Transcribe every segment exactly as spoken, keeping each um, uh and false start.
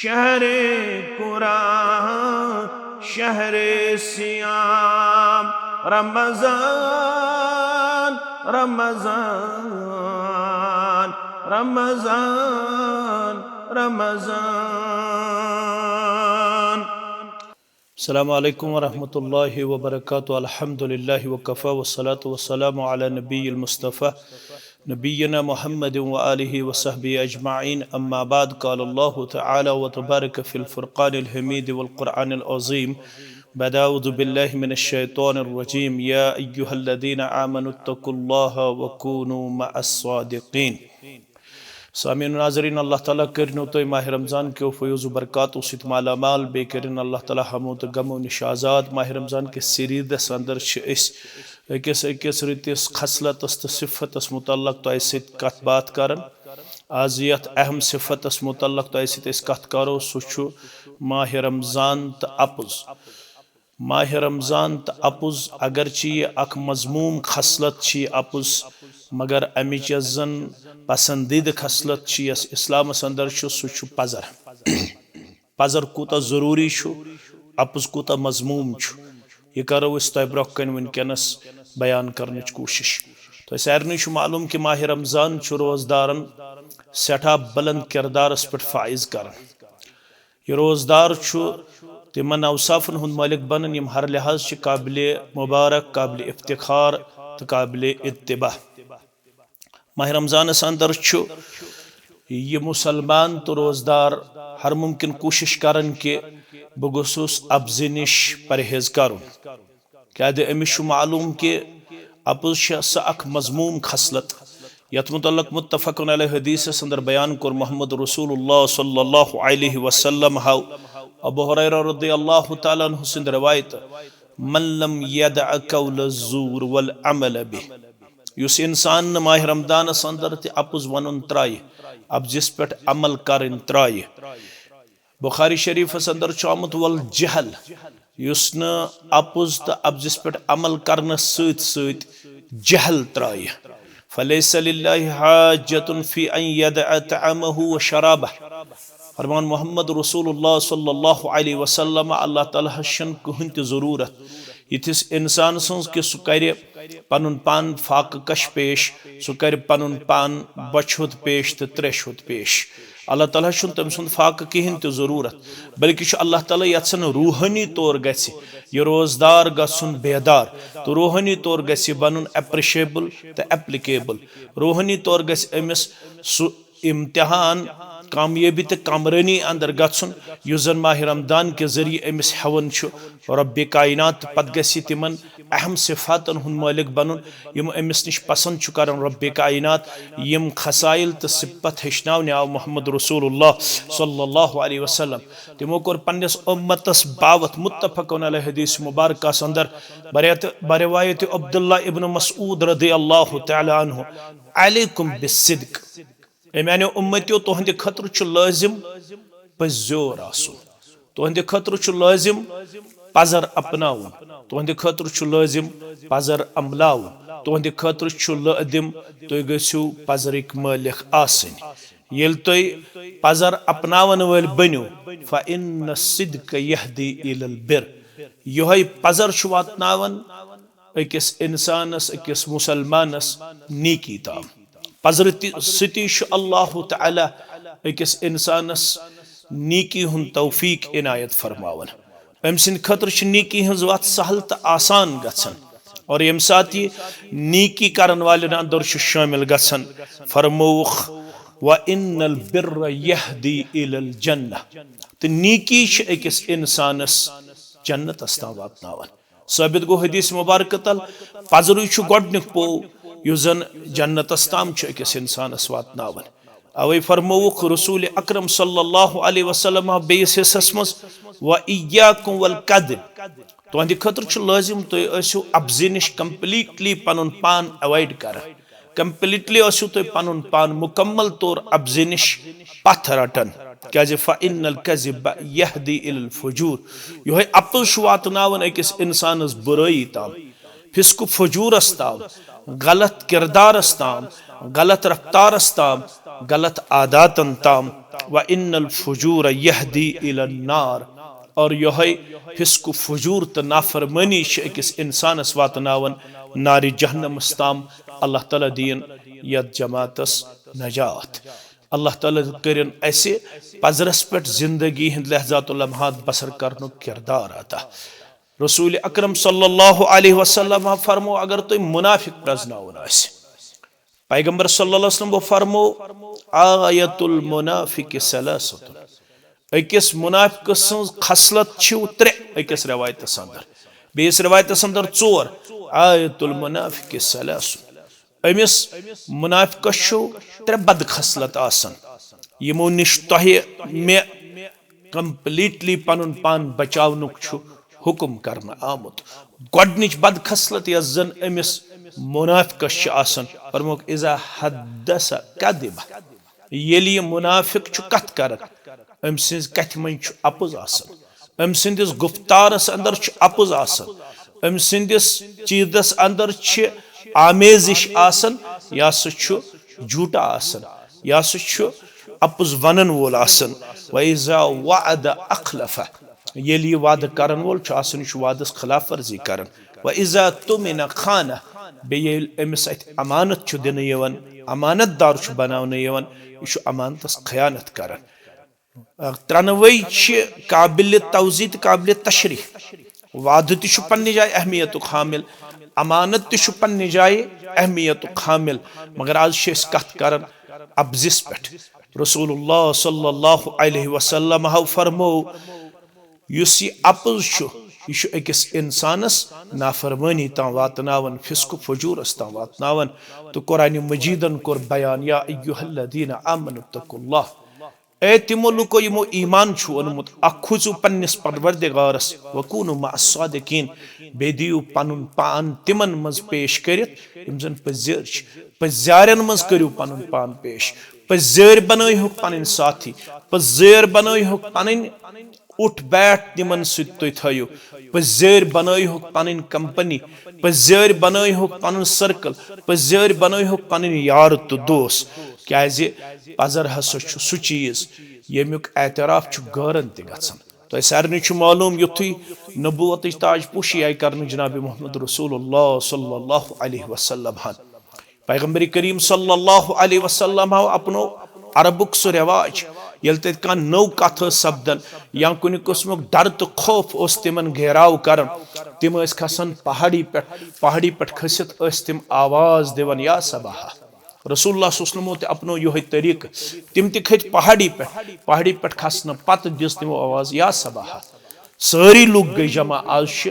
شهر قرآن، شهر صيام، رمضان، رمضان، رمضان، رمضان. السلام عليكم ورحمة الله وبركاته. الحمد لله وكفى، والصلاة والسلام على نبي المصطفى نبينا محمد وآله وصحبه أجمعين. أما بعد، قال الله تعالى وتبارك في الفرقان الحميد والقرآن العظيم بعد أعوذ بالله من الشيطان الرجيم. يا أيها الذين آمنوا اتقوا الله وكونوا مع الصادقين. سامعین و ناظرین، اللہ تعالیٰ کٔرِنو تُہۍ ماہِ رمضان کیو فیوض و برکاتو سۭتۍ مالا مال، بیٚیہِ کٔرِن اللہ تعالیٰ ہمو تہٕ غمو نِش آزاد۔ ماہِ رمضان کِس سیریٖزس اندر چھِ أسۍ أکِس أکِس رٕتِس خصلتس تہٕ صفتس متعلق تۄہہِ سۭتۍ کتھ باتھ کران۔ آز یتھ اہم صفتس متعلق تۄہہِ سۭتۍ أسۍ کتھ کرو، سُہ چھُ ماہِ رمضان تہٕ اپُز۔ ماہِ رمضان تہٕ اپُز، اگرچہِ یہِ اکھ مذموم خصلت چھِ یہِ اپُز، مگر امِچ یۄس زن پسندیدٕ خصلت چھِ، یۄس اسلامس اندر چھُ، سُہ چھُ پزر۔ پزر کوٗتاہ ضروٗری چھُ، اپُز کوٗتاہ مذموم چھُ، یہِ کرو أسۍ تۄہہِ برونٛہہ کنہِ وٕنکیٚنس بیان کرنٕچ کوٗشش۔ تۄہہِ سارنٕے چھُ معلوم کہِ ماہِ رمضان چھُ روزدارن سٮ۪ٹھاہ بلند کردارس پٮ۪ٹھ فائز کران۔ یہِ روزدار چھُ تِمن اوصافن ہُنٛد مٲلِک بنان، یِم ہر لحاظ چھِ قابل مبارک، قابل افتخار تہٕ قابل اتباع۔ ماہِ رمضانس اندر چھُ یہِ مسلمان تہٕ روزدار ہر ممکن کوٗشش کران کہِ بہٕ گوٚژھُس اپزِ نِش پرہیز کرُن۔ کیازِ أمِس چھُ معلوم کہِ اپُز چھےٚ سۄ اکھ مذموم خصلت، یتھ متعلق متفقن علیہ حدیثس اندر بیان کوٚر محمد رسول اللہ صلی اللہ علیہ وسلم ہاو۔ ابو ہریرہ رضی اللہ تعالیٰ عنہ سٕنٛد روایت، من لم يدع قول الزور والعمل به، یُس انسان نہٕ ماہِ رمضانس اندر تہِ اپُز ونُن ترایہِ، اپزِس پٮ۪ٹھ عمل کرٕنۍ ترایہِ۔ بخاری شریفس اندر چھُ آمُت، والجهل، یُس نہٕ اپُز تہٕ اپزِس پٮ۪ٹھ عمل کرنس سۭتۍ سۭتۍ جہل ترایہِ، فليس لله حاجة في أن يدع طعامه وشرابه۔ فرمان محمد رسول اللہ صلی اللہ علیہ وسلم، اللہ تعالیٰ ہس چھنہٕ کٕہٕنۍ تہِ ضروٗرت یِتھِس انسان سٕنٛز کہِ سُہ کرِ پنُن پان فاقہٕ کش پیش، سُہ کرِ پنُن پان بۄچھِ ہُت پیش تہٕ تریشہِ ہُت پیش۔ اللہ تعالیٰ ہس چھُنہٕ تٔمۍ سُنٛد فاقہٕ کِہیٖنۍ تہِ ضروٗرت، بلکہِ چھُ اللہ تعالیٰ یژھان روحٲنی طور گژھِ یہِ روزدار گژھُن بیدار، تہٕ روحٲنی طور گژھِ یہِ بنُن appreciable تہٕ applicable۔ روحٲنی طور گژھِ أمِس سُہ امتحان کامیٲبی تہٕ کامرٲنی اندر گژھُن، یُس زن ماہِ رمضان کہِ ذٔریعہٕ أمِس ہٮ۪وان چھُ رۄبِ کائنات۔ پتہٕ گژھِ تِمن اہم صفاتن ہُنٛد مٲلِک بنُن، یِم أمِس نِش پسند چھُ کران رۄبِ کائنات۔ یِم خصائل تہٕ صفت ہیٚچھناونہِ آو محمد رسول اللہ صلی اللہ علیہ وسلم۔ تِمو کوٚر پننِس اُمتس باوتھ، متفقن علیہ حدیث مبارکس اندر، بریت-، بروایت عبداللہ ابن مسعود رضی اللہ تعالیٰ عنہ، علیکم بالصدق۔ اے میانیو اُمتیو، تُہنٛدِ خٲطرٕ چھُ لٲزِم پٔزیور آسُن۔ تُہنٛدِ خٲطرٕ چھُ لٲزِم پزر اپناوُن۔ تُہنٛدِ خٲطرٕ چھُ لٲزِم پزر عملاوُن۔ تُہنٛدِ خٲطرٕ چھُ لٲزِم تُہۍ گٔژھِو پزرٕکۍ مٲلِک آسٕنۍ۔ ییٚلہِ تُہۍ پزر اپناون وٲلۍ بٔنِو، فإن الصدق يهدي إلى البر۔ یِہوٚے پزر چھُ واتناوان أکِس اِنسانَس، أکِس مُسلمانَس نیکی تام۔ پزرٕ تہِ سۭتی چھُ اللہ تعالیٰ أکِس اِنسانَس نیکی ہُنٛد توفیق عنایت فرماوان۔ أمۍ سٕنٛدِ خٲطرٕ چھِ نیکی ہٕنٛز وَتھ سہل تہٕ آسان گژھان۔ اور ییٚمہِ ساتہٕ یہِ نیکی کرن والٮ۪ن اندر چھُ شٲمِل گژھان، فرمووُکھ، وَإِنَّ الْبِرَّ يَهْدِي إِلَى الْجَنَّةِ۔ تہٕ نیکی چھِ أکِس اِنسانَس جنتَس تام واتناوان۔ ثٲبت گوٚو حدیث مبارکہٕ تل، پزرٕے چھُ گۄڈٕنیُک پوو یُس زن جنتس تام چھُ أکِس انسانس واتناوان۔ اوے فرمووُکھ رسول اکرم صلی اللہ علیہ وسلم بیٚیِس حصس منٛز، "وَإِيَّاكُمْ وَالْكَذِبَ"، تُہنٛدِ خٲطرٕ چھُ لٲزِم تُہۍ ٲسِو اپزِ نِش completely پنُن پان avoid کران۔ Completely ٲسِو تُہۍ پنُن پان مُکمل طور اپزِ نِش پتھ رٹان۔ کیازِ؟ فَإِنَّ الْكَذِبَ يَهْدِي إِلَى الْفُجُورِ۔ یِہوٚے اپُز چھُ واتناوان أکِس اِنسانَس بُرٲیی تام، فِسقہٕ فجوٗرَس تام، غلط کِردارَس تام، غلط رفتارَس تام، غلط عاداتَن تام۔ وَإِنَّ الْفُجُورَ يَهْدِي إِلَى النَّارِ۔ اور یہے فسق و فجور تہٕ نافرمٲنی چھِ أکِس اِنسانَس واتناوان نارِ جہنمَس تام۔ اللہ تعالیٰ دِیِن یَتھ جماعتَس نجات۔ اللہ تعالیٰ کٔرِن اَسہِ پزرَس پٮ۪ٹھ زندگی ہٕنٛدۍ لحظات و لمحات بسر کرنُک کردار عطا۔ رسول اکرم صلی اللہ علیہ وسلم فرمو، اگر تُہۍ منافق پرزناوُن آسہِ، پیغمبر صلی اللہ علیہ وسلم فرمو، آیت المنافق ثلاثۃ۔ أکِس منافق سٕنٛز خصلت چھِ ترٛےٚ، أکِس روایتس اندر، بیٚیِس روایتس اندر ژور۔ آیت المنافق ثلاث۔ أمِس منافقس چھُ ترٛےٚ بد خصلت آسان، یِمو نِش تۄہہِ مےٚ کمپلیٹلی پنُن پان بچاونُک چھُ حکم کرنہٕ آمُت۔ گۄڈنِچ بد خصلت یۄس زن أمِس منافقس چھِ آسان، فرمووُکھ، اذا حدث کذب۔ ییٚلہِ یہِ منافق چھُ کتھ کران، أمۍ سٕنٛز کتھِ منٛز چھُ اپُز آسان، أمۍ سٕنٛدِس گفتارس اندر چھُ اپُز آسان، أمۍ سٕنٛدِس چیٖزس اندر چھِ آمیزش آسان، یہِ ہسا چھُ جھوٹا آسان، یہِ ہسا چھُ اپُز ونن وول آسان۔ وَإِذَا وَعَدَ أَخْلَفَ۔ ییٚلہِ یہِ وعدٕ کرن وول چھُ آسان، یہِ چھُ وعدس خلاف ورزی کران۔ وَإِذَا اؤْتُمِنَ خَانَ۔ بیٚیہِ ییٚلہِ أمِس اَتھِ امانت چھُ دِنہٕ یِوان، امانت دار چھُ بناونہٕ یِوان، یہِ چھُ امانتس خیانت کران۔ ترٛنوے چھِ قابل توضیح تہٕ قابل تشریح۔ وعدٕ تہِ چھُ پننہِ جایہِ اہمیتُک حامل، امانت تہِ چھُ پننہِ جایہِ اہمیتُک حامل، مگر آز چھِ أسۍ کتھ کران اپزِس پٮ۪ٹھ۔ رسول اللہ صلی اللہ علیہ وسلم ہو فرمو، یُس یہِ اپُز چھُ، یہِ چھُ أکِس انسانس نافرمٲنی تام واتناوان، فسق و فجورس تام واتناوان۔ تہٕ قرآن مجیدن کوٚر بیان، یا ایھا الذین آمنوا اتقوا اللہ، اے تِمو لُکو یِمو ایمان چھُ اوٚنمُت، اکھ کھوٗژِو پننِس پروردگارس، وکونوا مع الصادقین، بیٚیہِ دِیِو پنُن پان تِمن منٛز پیش کٔرِتھ یِم زن پٔزۍ یٲرۍ چھِ۔ پٔزۍ یارن منٛز کٔرِو پنُن پان پیش، پٔزۍ یٲرۍ بنٲیہُکھ پنٕنۍ ساتھی، پٔزۍ یٲرۍ بنٲیہُکھ پنٕنۍ اُٹھ بیٹھ تِمن سۭتۍ تُہۍ تھٲیِو۔ پٔزۍ یٲرۍ بنٲیہُکھ پنٕنۍ کمپنی، پٔزۍ یٲرۍ بنٲیہُکھ پنُن سرکل، پٔزۍ یٲرۍ بنٲیہُکھ پنٕنۍ یار تہٕ دوس۔ کیازِ پزر ہسا چھُ سُہ چیٖز ییٚمیُک اعتراف چھُ غٲرن تہِ گژھان۔ تۄہہِ سارنٕے چھُ معلوم، یُتھُے نبوتٕچ تاج پوشی آیہِ کرنہٕ جناب محمد رسول اللہ صلی اللہ علیہ وسلم ہن، پیغمبر کریم صلی اللہ علیہ وسلم ہو اپنو عربک سُہ رواج، ییٚلہِ تتہِ کانٛہہ نٔو کتھ ٲس سپدان یا کُنہِ قٕسمُک ڈر تہٕ خوف اوس تِمن گھیراو کران، تِم ٲسۍ کھسان پہاڑی پٮ۪ٹھ، پہاڑی پٮ۪ٹھ کھٔسِتھ ٲسۍ تِم آواز دِوان، یا صباحا۔ رسول اللہ صلی اللہ علیہ وسلمو تہِ اپنو یِہوٚے طریٖقہٕ، تِم تہِ کھٔتۍ پہاڑی پٮ۪ٹھ، پہاڑی پٮ۪ٹھ کھسنہٕ پتہٕ دِژ تِمو آواز، یا صباحا۔ سٲری لُکھ گٔے جمع۔ آز چھِ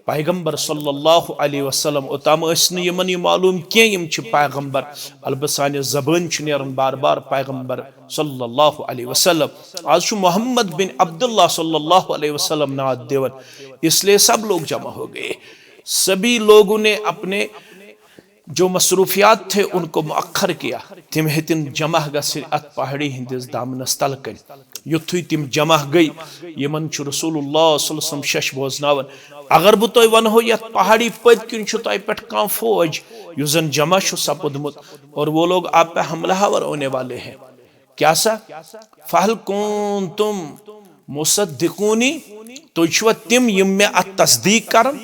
پیغمبر صلی اللہ علیہ وسلم، اوٚتام ٲسۍ نہٕ یِمن یہِ معلوم کینٛہہ یِم چھِ پیغمبر، البتہ سانہِ زبٲنۍ چھُ نیران بار بار پیغمبر صلی اللہ علیہ وسلم۔ آز چھُ محمد بن عبداللہ صلی اللہ علیہ وسلم ناد دِوان، اس لیے سب لوگ جمع ہو گئے۔ سبھی لوگوں نے اپنے جو مصروفیات تھے ان کو مؤخر کیا، تِم ہیٚتِن جمع گژھٕنۍ اتھ پہاڑی ہٕنٛدِس دامنس تل کنہِ۔ یُتھُے تِم جمع گٔے، یِمن چھُ رسول اللہ صلی اللہ علیہ وسلم شش بوزناوان، اگر بہٕ تۄہہِ ونہو یتھ پہاڑی پٔتۍ کِنۍ چھُ تۄہہِ پٮ۪ٹھ کانٛہہ فوج یُس زن جمع چھُ سپُدمُت، اور وہ لوگ آپ پہ حملہ آور ہونے والے ہیں، کیا سا؟ فہل کنتم مصدقونی، تُہۍ چھِوا تِم یِم مےٚ اتھ تصدیق کرن؟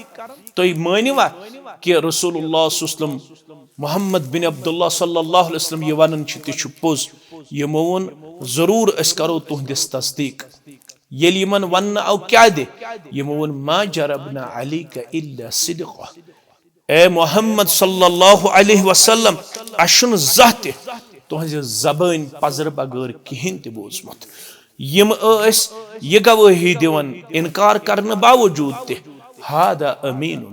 تُہۍ مٲنِوا کہ رسول اللہ صلی اللہ علیہ وسلم، محمد بن عبداللہ صلی اللہ علیہ وسلم یہِ ونان چھِ تہِ چھُ پوٚز؟ یِمو ووٚن، ضروٗر أسۍ کرو تُہنٛدِس تصدیق۔ ییٚلہِ یِمن وننہٕ آو کیٛاہ دِ، یِمو ووٚن، ما جربنا علیک الا صدقہ۔ اے محمد صلی اللہ علیہ وسلم، اسہِ چھُنہٕ زانٛہہ تہِ تُہنٛزِ زبٲنۍ پزرٕ بغٲر کِہیٖنۍ تہِ بوٗزمُت۔ یِم ٲسۍ یہِ گوٲہی دِوان انکار کرنہٕ باوجوٗد تہِ، ہذا امین،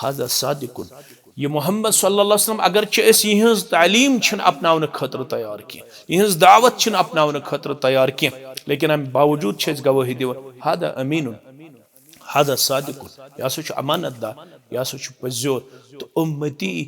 ہذا صادق۔ یہِ محمد صلی اللہ علیہ وسلم، اگرچہِ أسۍ یِہٕنٛز تعلیٖم چھِنہٕ اپناونہٕ خٲطرٕ تیار کینٛہہ، یِہٕنٛز دعوت چھِنہٕ اپناونہٕ خٲطرٕ تیار کینٛہہ، لیکن امہِ باوجوٗد چھِ أسۍ گوٲہی دِوان، ہذا امین، ہذا صادق، یہِ ہسا چھُ امانت دار، یہِ ہسا چھُ پٔزیور تہٕ اُمتی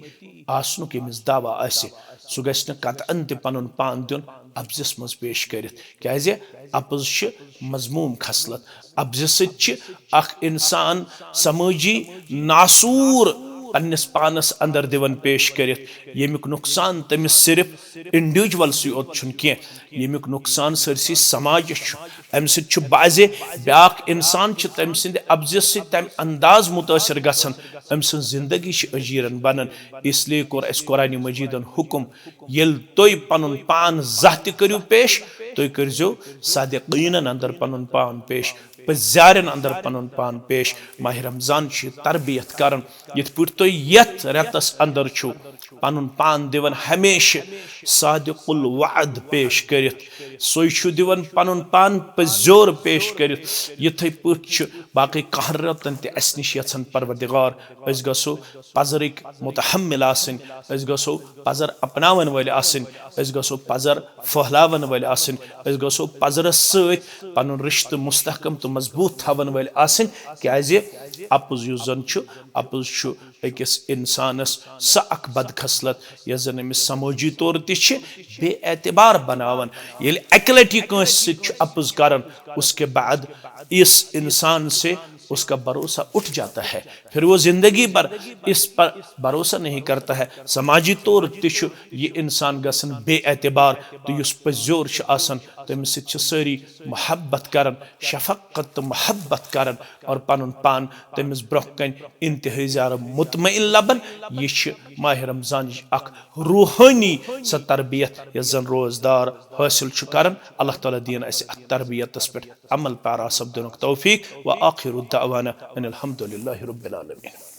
آسنُک ییٚمِس دعویٰ آسہِ، سُہ گژھِ نہٕ قطعاً تہِ پنُن پان دیُن اپزِس منٛز پیش کٔرِتھ، کیازِ اپز چھِ مذموم خصلت۔ اپزِ سۭتۍ چھِ اکھ انسان سمٲجی ناسوٗر پننِس پانس اندر دِوان پیش کٔرِتھ، ییٚمیُک نۄقصان تٔمِس صرف انڈیویجول سٕے یوت چھُنہٕ کینٛہہ، ییٚمیُک نۄقصان سٲرسٕے سماجس چھُ۔ امہِ سۭتۍ چھُ بعضے بیاکھ انسان چھُ تٔمۍ سٕنٛدِ اپزِ سۭتۍ تمہِ انداز مُتٲثر گژھان، أمۍ سٕنٛز زندگی چھِ اجیرن بنان۔ اس لیے کوٚر اسہِ قرآن مجیدن حکم، ییٚلہِ تُہۍ پنُن پان زانٛہہ تہِ کٔرِو پیش، تُہۍ کٔرزیو صادقیٖنن اندر پنُن پان پیش، پٔزیارٮ۪ن اندر پنُن پان پیش۔ ماہِ رمضان چھُ یہِ تربیت کران، یِتھ پٲٹھۍ تُہۍ یتھ رٮ۪تس اندر چھِو پنُن پان دِوان ہمیشہِ صادق الوعد پیش کٔرِتھ، سُے چھُ دِوان پنُن پان پٔزیور پیش کٔرِتھ۔ یِتھے پٲٹھۍ چھُ باقٕے کہن رٮ۪تن تہِ اسہِ نِش یژھان پروردگار، أسۍ گژھو پزرٕکۍ متحمل آسٕنۍ، أسۍ گژھو پزر اپناون وٲلۍ آسٕنۍ، أسۍ گژھو پزر پھٔہلاون وٲلۍ آسٕنۍ، أسۍ گژھو پزرس سۭتۍ پنُن رشتہٕ مستحکم تہٕ مضبوط تھاون وٲلۍ آسٕنۍ۔ کیازِ اپُز یُس زن چھُ، اپُز چھُ أکِس انسانس سۄ اکھ بدخصلت، یۄس زن أمِس سمٲجی طور تہِ چھِ بے اعتبار بناوان۔ ییٚلہِ اکہِ لٹہِ کٲنٛسہِ سۭتۍ چھُ اپُز کران، اس کے بعد اس انسان سے اس کا بھروسہ اٹھ جاتا ہے، پھر وہ زندگی بھر اس پر بھروسہ نہیں کرتا ہے۔ سماجی طور تہِ چھُ یہِ انسان گژھان بے اعتبار، تہٕ یُس پٔزیور چھُ آسان، تٔمِس سۭتۍ چھِ سٲری محبت کران، شفقت تہٕ محبت کران، اور پنُن پان تٔمِس برونٛہہ کنہِ انتہٲئی زیادٕ مطمئن لبان۔ یہِ چھِ ماہِ رمضانٕچ اکھ روحٲنی سۄ تربیت، یۄس زن روزدار حٲصِل چھُ کران۔ اللہ تعالیٰ دِیِن اسہِ اتھ تربیتس پٮ۪ٹھ عمل پیرا سپدنُک توفیق۔ وآخر دعوانا ان الحمد للہ رب العالمین۔